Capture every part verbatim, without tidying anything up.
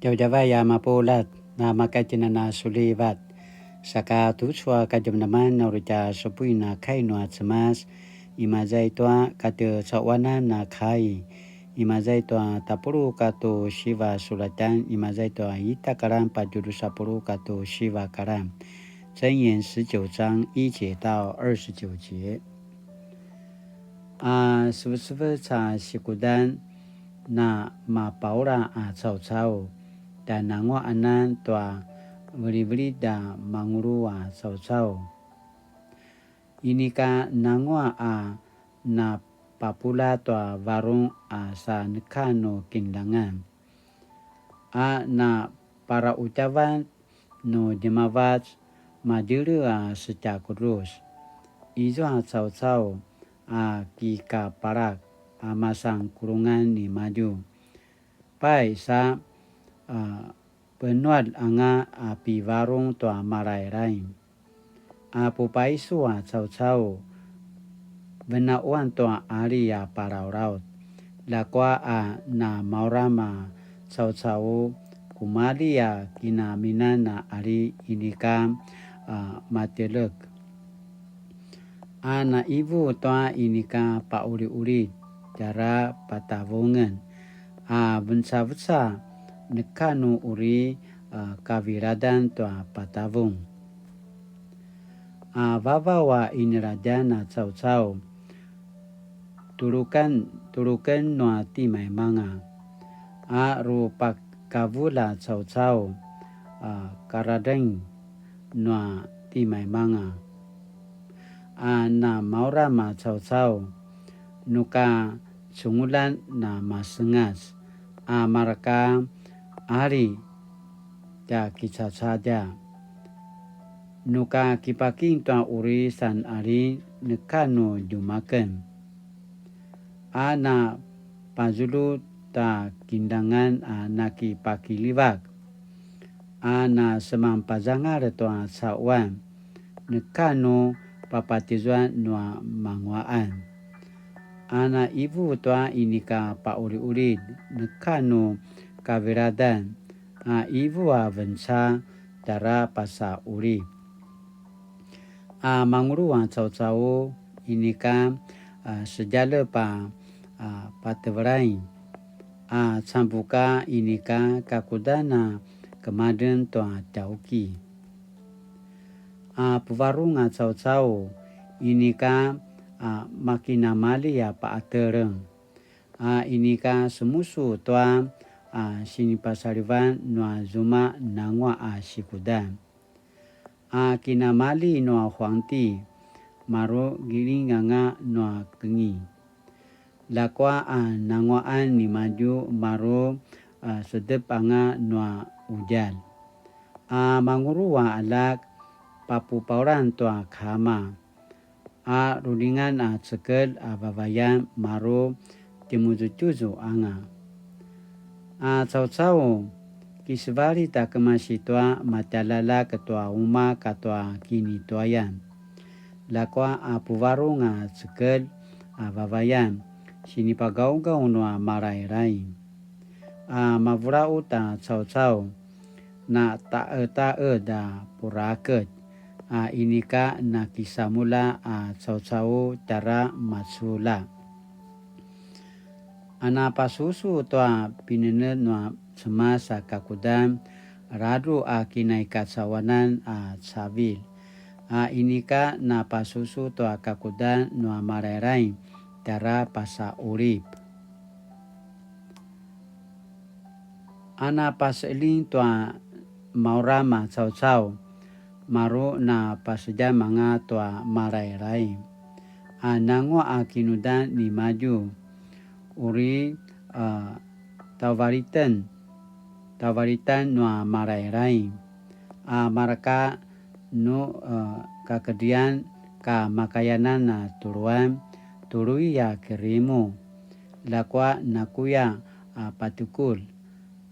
Djavadjavay a mapuljat, na maka tjinana sulivat. Saka tucu a kadjamadjaman na uri tja supuin a kai nua Cemas, imaza i tua katjecaquanan a kai, imaza i tua tapuluq katua siva sulatjan, imaza i tua ita kalan patje drusa puluq katua siva kalan. 箴言十九章一節到二十九節。 A sevecevec a sikudan na mapaula a caucau, tja nanguaq anan tua velivelid a mangulu a caucau. Inika nanguaq a napapula tua varung a sa neka nu kinljangan, a na parautjavan nu djemavac madjele a setjakudrus. Izua caucau a kikapalak a masan kulungan nimadju. Pai sa, a, penuad anga a pivarung tua malailai. A pupaisu a caucau, venauan tua ali a palaulaut. Ljakua a na mauram a caucau, kumali a kinaminan a ali inika, a, matelek. A na ivu tua inika pauliulid, tjara patavungen. A vencaveca neka nu uri, a, kaviladan tua patavung. A vavaw a iniladjan a caucau, tuluken, tuluken nua timaimanga. A rupakavulj a caucau, a karadeng nua timaimanga. A na mauram a caucau, nuka cungulan na masengac, a marka ali tja kicacadja. Nuka kipaking tua uri san ali neka nu djumaken. A na pazulu ta kinljangan a nakipakiljivak. A na semanpazangal tua cauan, neka nu papatizuan nua manguaqan. A na ivu tua inika pauliulid, neka nu kaviladan, a ivu a venca tjara pasa ulip. A mangulu a caucau inika, a, sedjalep a, a, patevelain, a cambuka inika kakudan a kemadren tua tjauki. A puvarung a caucau inika, a, makinamali a paqateleng, a inika semusu tua, a, sinipasalivan nua zuma nanguaq a sikudan. A kinamali nua huangti, maru giling anga nua kengi. Ljakua a nanguaqan nimadju maru, a, sedep anga nua qudjalj. A mangulu a aljak papupaulan tua kama. A rulingan a cekelj a vavayan maru tjemuzutjuzu anga. A caucau, kisevalit a kemasi tua matjaljaljak tua umaq katua kinituayan. Ljakua a puvarung a cekelj a vavayan, sinipagaugaw nua malailai. A mavulaqut a caucau, na taqetaqed a puraket, a inika na kisamulja a caucau tjara maculja. A na pasusu tua pinenetj nua Cemas a kakudan, ladruq a kinaikacauanan a cavilj. A inika na pasusu tua kakudan nua malailai, tjara pasa ulip. A na paseqeljing tua mauram a caucau, maru na pasedjam anga tua malailai. A nanguaq a kinudan nimadju, uri, a, tavaliten, tavalitan nua malailai. A marka nu, a, kakedrian kamakayanan a tuluan, tului a kirimu, ljakua nakuya a patukulj,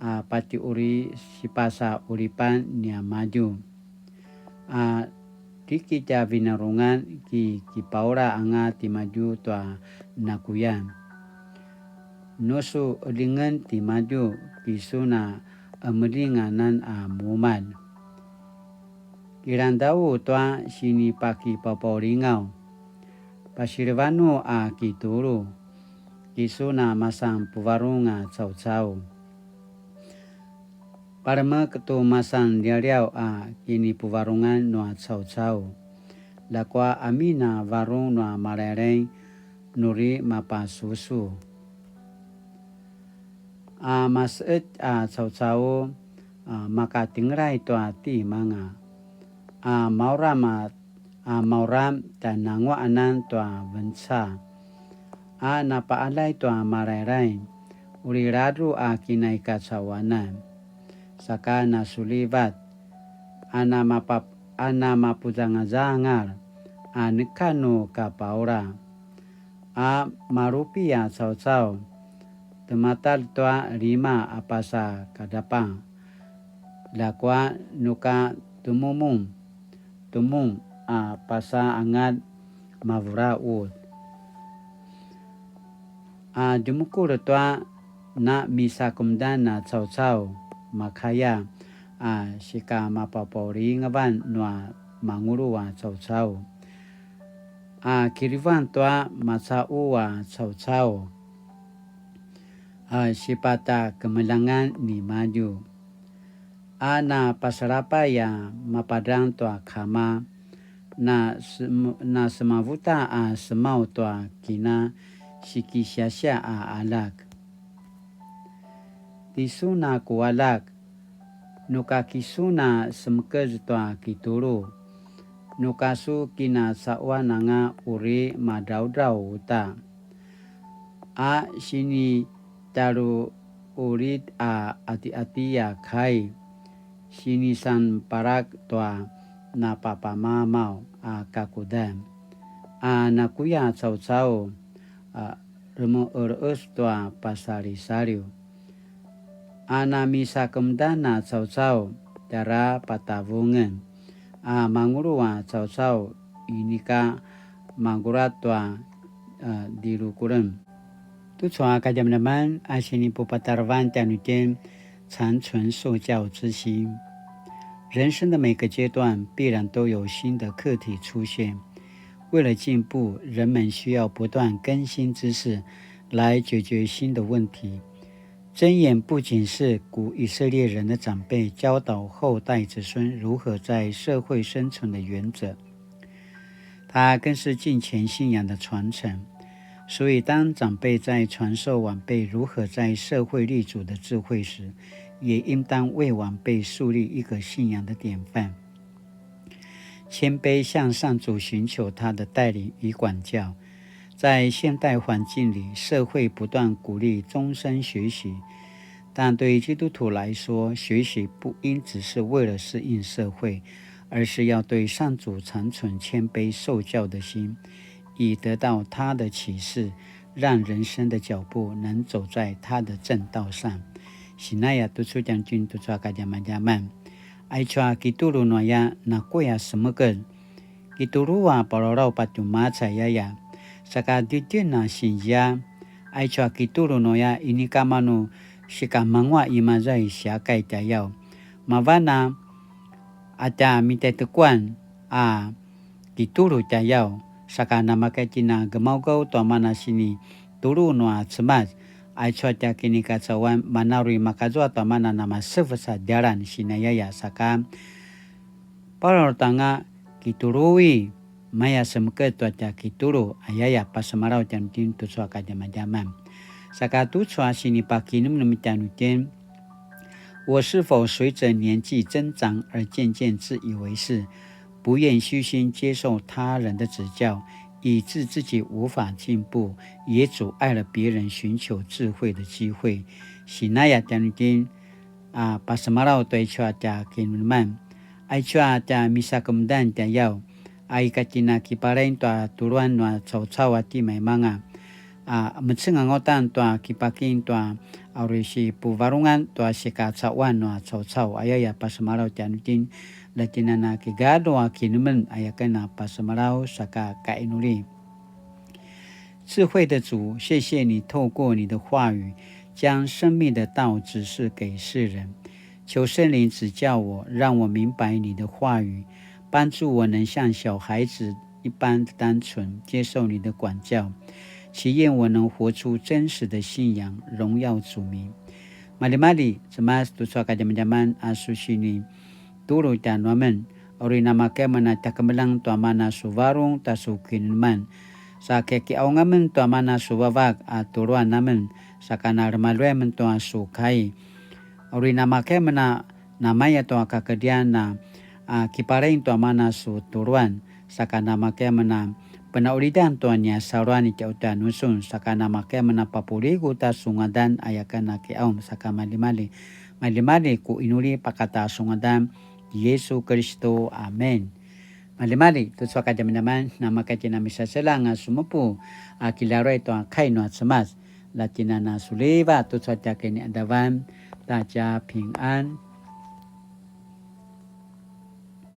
a patje uri sipasa ulipan niamadju. A tiki tja vinarungan ki kipaula anga timadju tua nakuyan. Nu su qeljingen timadju ki sun a emeljinganan a mumalj. Kilangdau tua sinipakipapaulingaw, pasilivanu a kitulu, kisu na masan puvarung a caucau. Palemek tu masan lialiaw a kinipuvarungan nua caucau, ljakua amin a varung nua Malailai nuri mapasusu. A maseqetj a caucau, a makatengelay tua timanga, a mauram a, a mauram tjananguaqanan tua venca, a napaqaljay tua Malailai, uri ladruq a kinaikacauanan, saka nasulivat, a namapa-, a namapuzangazangal, a neka nu kapaula. A malupi a caucau, tematalj tua lima a pasa kadapang, ljakua nuka temumung, temung a pasa angalj mavuraqut. A djemukul tua na misakemedan a caucau, makaya a sikamapapaulingavan nua mangulu a caucau. A kirivan tua macaqu a caucau, a sipatakemeljangan nimadju. A napasalapay a mapadrang tua kama, na sem-, na semavuta a semaw tua kina sikisiasia a aljak. Tisun a ku aljak, nuka kisun a semekez tua kitulu, nuka su kinacaquan anga uri madraudraw uta. A sinitalulid a atiati a kai, sinisanparak tua napapamamaw a kakudan, a nakuya caucau, a remeqereqes tua pasalisaliw. A namisakemedan a caucau, tjara patavungen, a mangulu a caucau, inika magurat tua, a, dilukulen. Tucu a kadjamadjaman a sinipupatarevan tjanuitjen 常存受教之心。人生的每个阶段必然都有新的课题出现，为了进步，人们需要不断更新知识，来解决新的问题。箴言不仅是古以色列人的长辈教导后代子孙如何在社会生存的原则， 它更是敬虔信仰的传承。所以，当长辈在传授晚辈如何在社会立足的智慧时，也应当为晚辈树立一个信仰的典范，谦卑向上主寻求他的带领与管教。在现代环境里，社会不断鼓励终身学习，但对基督徒来说，学习不应只是为了适应社会，而是要对上主长存谦卑受教的心，以得到他的启示，让人生的脚步能走在他的正道上。Sinaya tucu tjanuitjen tucu a kadjamadjaman. Aicu a kitulu nuaya nakuya semekez. Kitulu a palalaw patje macay aya. Saka titjen a sinzia. Aicu a kitulu nuaya inika manu sikamanguaq imaza i siakay tjayaw. Mavan a, a tja mitaitekuan a kitulu tjayaw, saka namakay tjen a gemaugaw tua mana sinitulu nua Cemas, aicu a tja kinikacauan mana uri makazua tua mana namasevec a djalan sinayaya, saka palalautanga kitului, maya semekez tua tja kitulu, ayaya pasemalaw tjanuitjen tucu a kadjamadjaman. Saka tucu a sinipakinemnem tjanuitjen, 我是否随着年纪增长而渐渐自以为是，不愿虚心接受他人的指教，以致自己无法进步，也阻碍了别人寻求智慧的机会？Sinaya tjanuitjen, a, pasemalaw tua aicu a tja kinemneman, aicu a tja misakemedan tjayaw, a ika tjen a kipalain tua tuluan nua caucau a timaimanga, a, mecengangautan tua kipaking tua, a, uri sipuvarungan tua sikacauan nua caucau, ayaya pasemalaw tjanuitjen, la tjen a na kigalju a kinemenem, ayaken a pasemalaw saka kainuli. 智慧的主，谢谢你透过你的话语，将生命的道指示给世人。求圣灵指教我，让我明白你的话语，帮助我能像小孩子一般单纯接受你的管教，祈愿我能活出真实的信仰，荣耀主名。Maljimalji, Cemas tucu a kadjamadjaman a su sinitulu tjanuamen, uri namakaya amen a tjakemeljang tua mana su varung ta su kineman. Sa kiakiaung amen tua mana su vavak a tuluan amen, saka na remalui amen tua su kai. Uri namakaya amen a namaya tua kakedrian a, a, kiparaing tua mana su tuluan, saka namakaya amen a penaulidan tua nia saluan i tjauta nusun, saka namakaya amen a papuligu ta su ngadan aya ken a kiaung, saka maljimalji. Maljimalji ku inuli pakata su ngadan Yesu Kristo. Amen. Maljimalji, tucu a kadjamadjaman, namakaya itjen a misaseljang a sumupu a kilaruay tua kai nua Cemas. Latjinana suliva tucu a tja kiniadavan, ta tja pingan.